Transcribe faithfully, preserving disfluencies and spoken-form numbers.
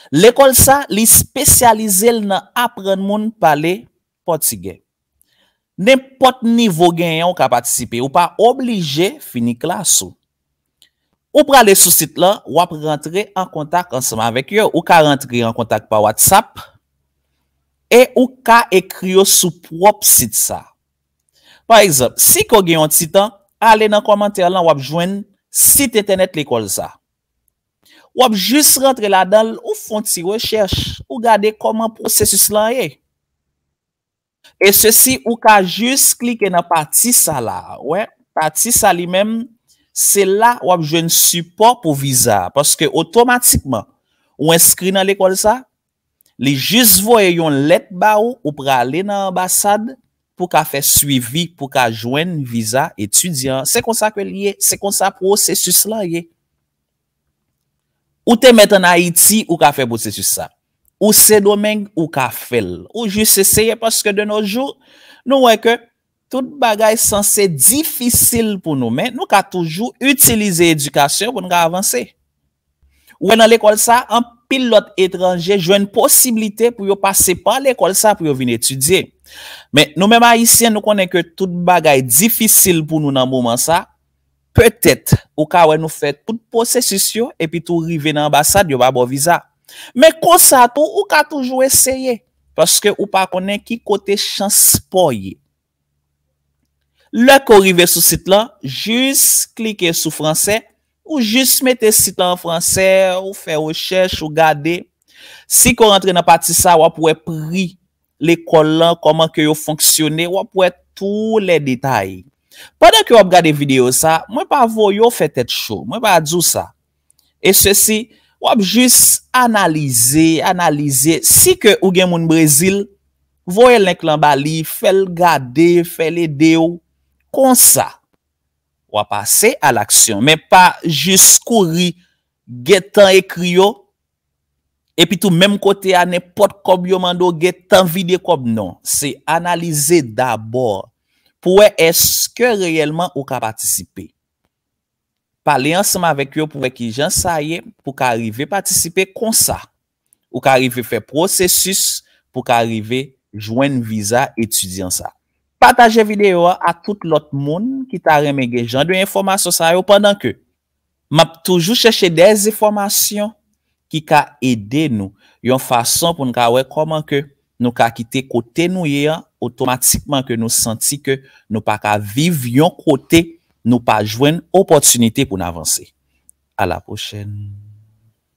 Lekòl sa, li espesyalize l nan aprann moun pale pòtigè. Nenpòt nivo w genyen, ou ka patisipe. Ou pa oblije fini klas ou. Ou prale sou sit lan, w ap rantre an kontak ansanm avèk yo. Ou ka rantre an kontak pa WhatsApp e ou ka ekri yo sou pwòp sit sa. Pa egzanp, si ke w gen yon ti tan, ale nan kòmantè lan, w ap jwenn sit entènèt lekòl sa. W ap jis rantre ladan l, ou fè yon ti rechèch, ou gade kòman pwosesis lan ye. E sesi, ou ka jis klike nan pati sa la. Wè, pati sa li menm, se la w ap jwenn sipò pou viza a. Paske otomatikman, ou enskri nan lekòl sa, li jis voye yon lèt ba ou, ou prale nan anbasad pou ka fè swivi, pou ka jwenn viza etidyan. Se konsa ke l ye, se konsa pwosesis lan ye. Ou te mèt ann Ayiti, ou ka fè pwosesis sa. Ou Sendomeng, ou ka fè l. Ou jis eseye, paske de nos jours, nou wè ke tout bagay sanse difisil pou nou, men nou ka toujou itilize edikasyon pou n ka avanse. Ou wè nan lekòl sa, anpil lòt etranje jwenn posiblite pou yo pase pa lekòl sa pou yo vin etidye. Men nou menm Ayisyen, nou konnen ke tout bagay difisil pou nou nan moman sa. Petèt, ou ka wè nou fè tout pwosesis yo, epi tou rive nan anbasad, yo pa ba w viza. Men konsa tou, ou ka toujou eseye, paske ou pa konnen ki kote chans pa w ye. Lè ke w rive sou sit lan, jis klike sou fransè, ou jis mete sit lan an fransè, ou fè rechèch, ou gade. Si ke w rantre nan pati sa, w ap wè pri lekòl lan, kòman ke yo fonksyone, w ap wè tou lè detay. Pandan ke w ap gade videyo sa, mwen pa voye w fè tèt cho, mwen pa di w sa. E sesi, w ap jis analize, analize. Si ke ou gen moun Brezil, voye link lan ba li, fè l gade, fè l ede w. Konsa, w a pase a laksyon, men pa jis kouri gentan ekri yo, epi tou menm kote a, nenpòt kòb yo mande w, gentan vide kòb, non. Se analize dabò pou wè èske reyèlman ou ka patisipe. Pale ansanm avèk yo pou wè kijan sa ye, pou ka rive patisipe konsa. Ou ka rive fè pwosesis pou ka rive jwenn viza etidyan sa. Pataje videyo a a tout lòt moun ki ta renmen gen jan de enfòmasyon sa yo, pandan ke m ap toujou chèche dè enfòmasyon ki ka ede nou yon fason pou n ka wè kòman ke nou ka kite kote nou ye an, otomatikman ke nou santi ke nou pa ka viv yon kote nou pa jwenn opòtinite pou n avanse. A la pwochèn.